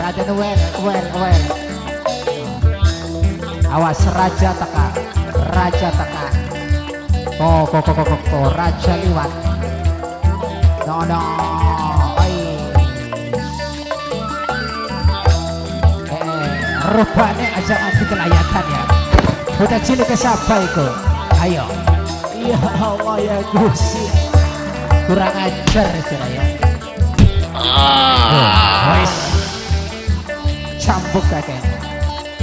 Raden well well well. Awas raja teka, raja teka. Ko ko ko ko ko, ko raja liwat. No no. Oi. Rupane aja nganti kelayatan ya. Udah cilik ke siapa iku? Ayo. Ya Allah ya Gusti. Kurang ajar sira ya. Oh, wis. Cambuk kakek.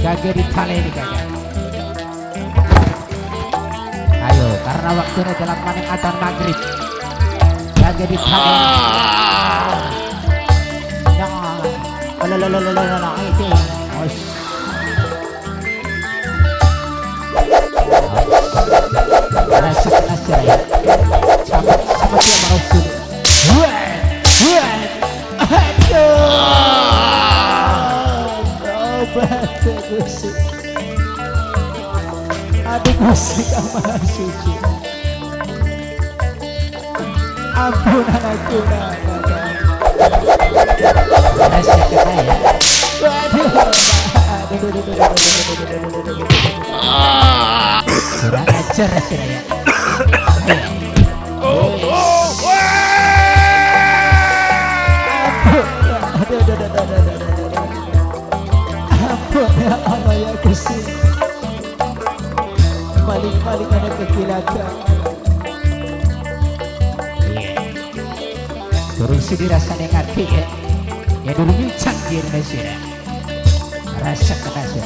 Kakek ditaleni kakek. Ayo, karena waktunya dalam maning adzan maghrib. Kakek ditaleni. Ya. Lalalalalalala, itu. Wis. Rasa kelas ya. Sama sama siapa Rasul. Wah, wah. Aduh. Tobat Gusti. Aduh Gusti kang Maha Suci. Ampun anakku Rasa kena ya. Waduh. Aduh, aduh, aduh, aduh, aduh, aduh, aduh, aduh. Kurang ajar sih ya. Aduh, aduh, aduh, aduh, aduh, aduh. Ampun ya Allah ya Gusti. Maling-maling ada kegilatan. Turun sini rasanya ngerti ya. Ya dulu nyucang di Indonesia. Rasa kena sih.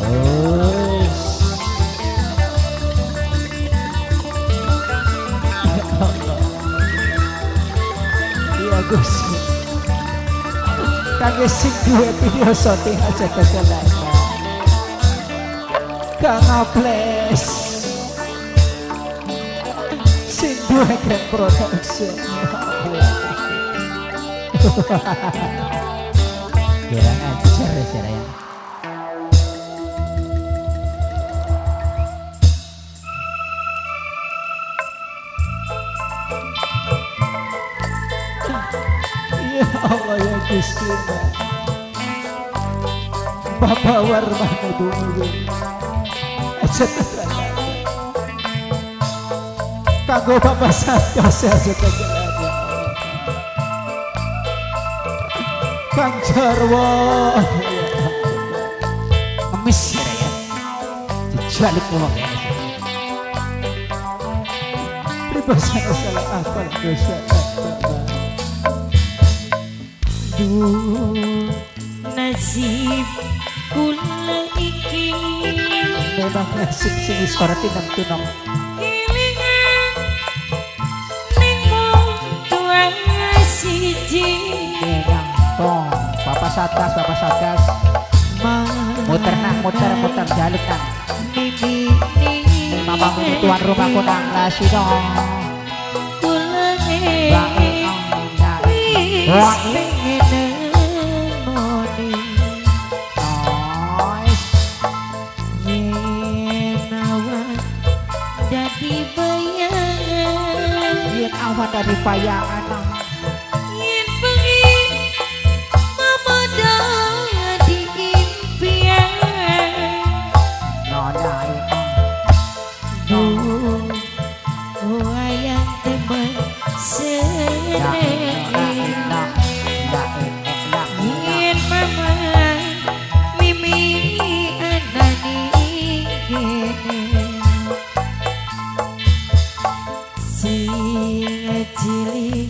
Oh. Ya Allah. Ya Gusti. Kangge sing duwe video syuting aja kekelana. Kang Aples. Sing duwe Grand Production. Ya Allah. Kurang ajar ya ya. Ya Allah ya Gusti. Bapak Warman dulu. Aja kekelana. Kanggo Bapak Santos aja kekelana. Kang Jarwo. Ngemis ya ya. Dijaluk wong ya. Pribasane salah apa dosa. Duh nasib kula iki Memang nasib sing wis ora tineng-tineng. kelingan ning wong tua siji. Memang tong Bapak Satgas, Bapak Satgas. Muter nang, muter, muter jaluk nang. Mimi Mama mimi tuan rumahku nang lasino. Kula Bang, wis Wah. pengen nemoni Nice. yen awan dadi bayangan, Yen awan dari bayangan nang. yen bengi mamodo di impian. No, no, Duh wayang temen seneng yen mama mimi anani kene sing cilik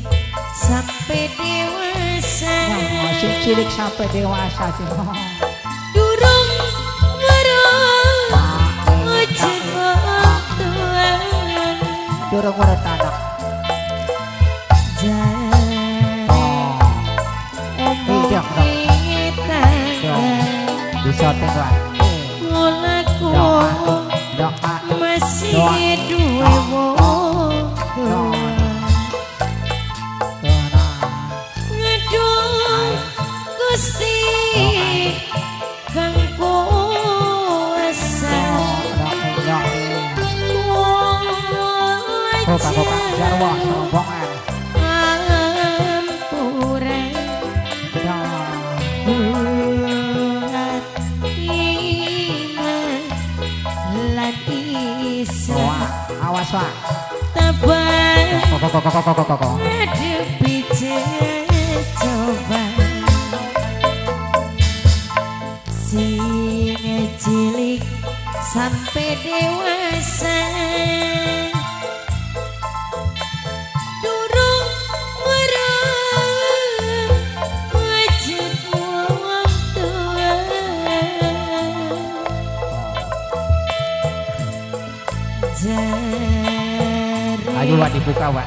sampai dewasa. Sing cilik sampai dewasa sih. Durung weruh wujud wong tuan. Durung weruh anak. Jare Oh, omong tetangga bisa tengok. mulaku Doa, masih duwe wong tua. Ngeduh Gusti kang kuasa. Koka koka jarwo rombongan. Ampura Ya. Tabah Kok kok kok kok kok kok. Ngadepi coba. Sing cilik sampai dewasa durung weruh wujud wong tua. Jare Ayo, Wak, dibuka, Wak.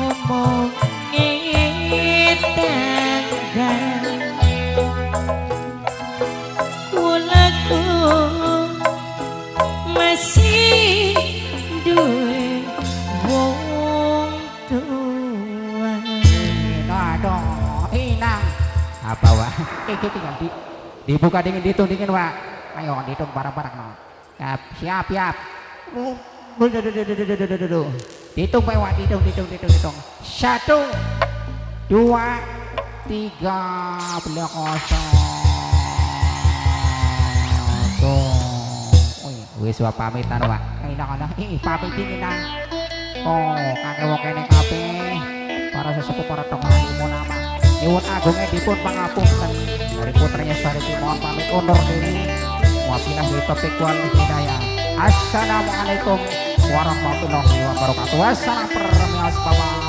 Omonge tangga, kulaku masih duwe wong tua. Nah, dong, inang. Apa, Wak? Iki tinggal dibuka dingin, dihitung dingin, Wak. Ayo dihitung bareng-bareng no. Siap, siap, siap. Dihitung, Pak, Wak, dihitung, dihitung, dihitung, dihitung. Satu, dua, tiga, belas kosong. Tuh. Wih, wis, Wak, pamitan, Wak. Inang ana, ih, pamit dingin nang. Oh, kakek wong kene kabeh. Para sesepuh, para tokoh nama. Nyuwun agunge dipun pangapunten. Dari putranya Syarifi mohon pamit undur diri. Wabillahi taufiq wal hidayah. Assalamualaikum warahmatullahi wabarakatuh. Wassalam, permios, bye.